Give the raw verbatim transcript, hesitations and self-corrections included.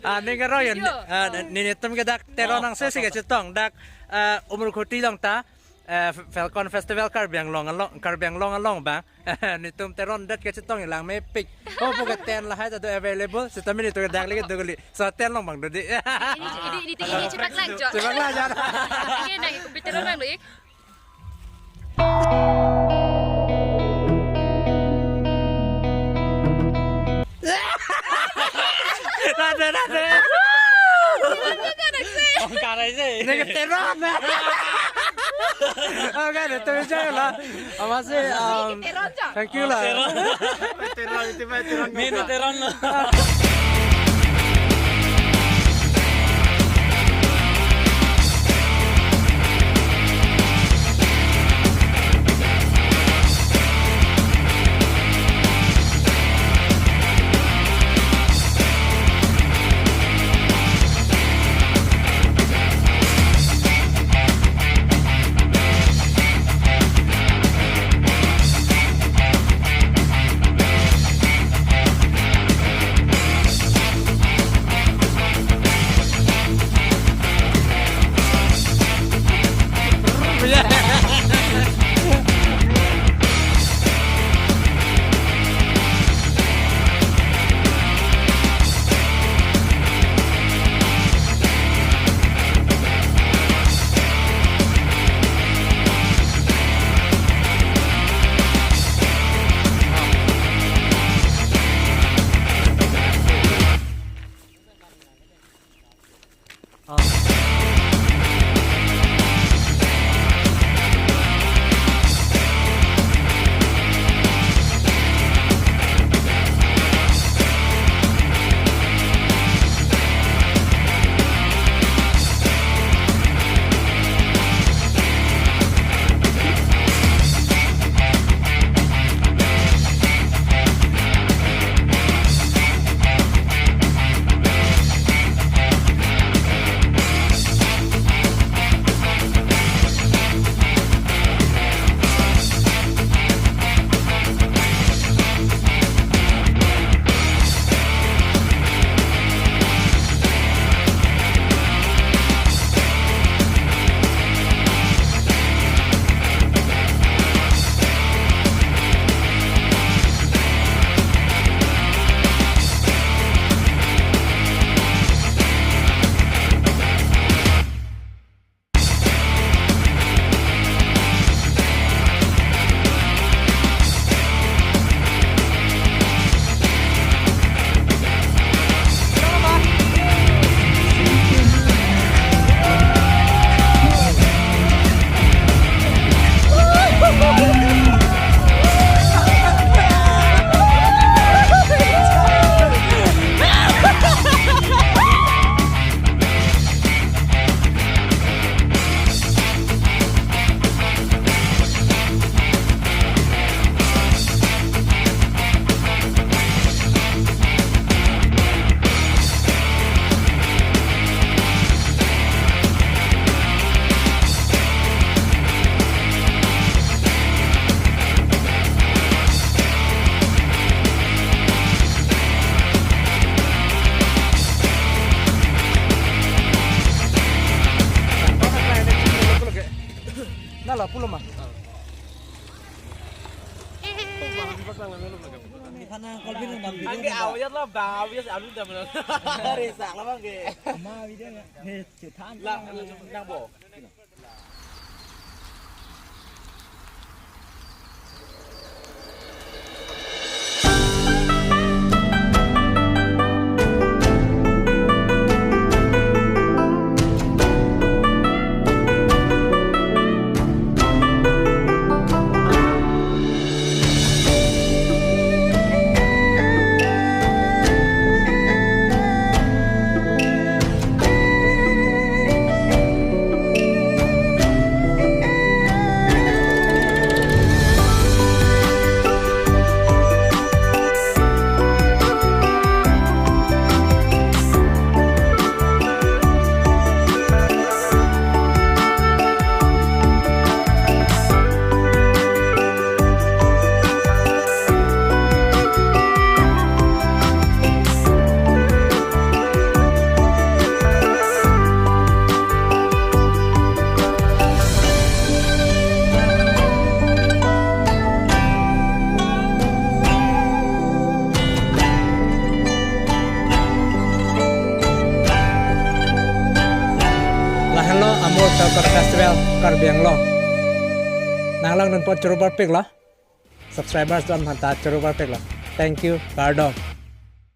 Ah, ning karo ya, Video. Ah, nelitum ke dak Teron Oh, angse si kachetong, dak, ah, Umrukhuti along ta, ah, Falcon Festival Karbi Anglong along, Karbi Anglong along bang. Nelitum Teron det kachetong lang mepik. Oh, pake tent lahai ta do available. Sitame nelitum dak lagi do kali. So tent along bang do di. Ini, ini, ini, ini, ini cepat lang, Jo. Cepat lang, Jo. Ini nang ikut Teron lang, Lik. Rade, rade. Ongkar aja. Neke Teron. Oke, deh, terus aja lah. Apa sih? Um, Teron, Cak. Thank you lah. Teron. Teron, itu mah Teron. Ini Teron lah. Nala pulo ma. Angke awiyat lah, bang awiyat alu dah benar. Resak lah bang ke. Ma video ya. Nih, cetan. Lah, nang bo. Kalkar Festival Karbi Anglong. Nanglang nonpon choro parpiklo. Subscribers dam hanta choro parpiklo. Thank you. Kardom.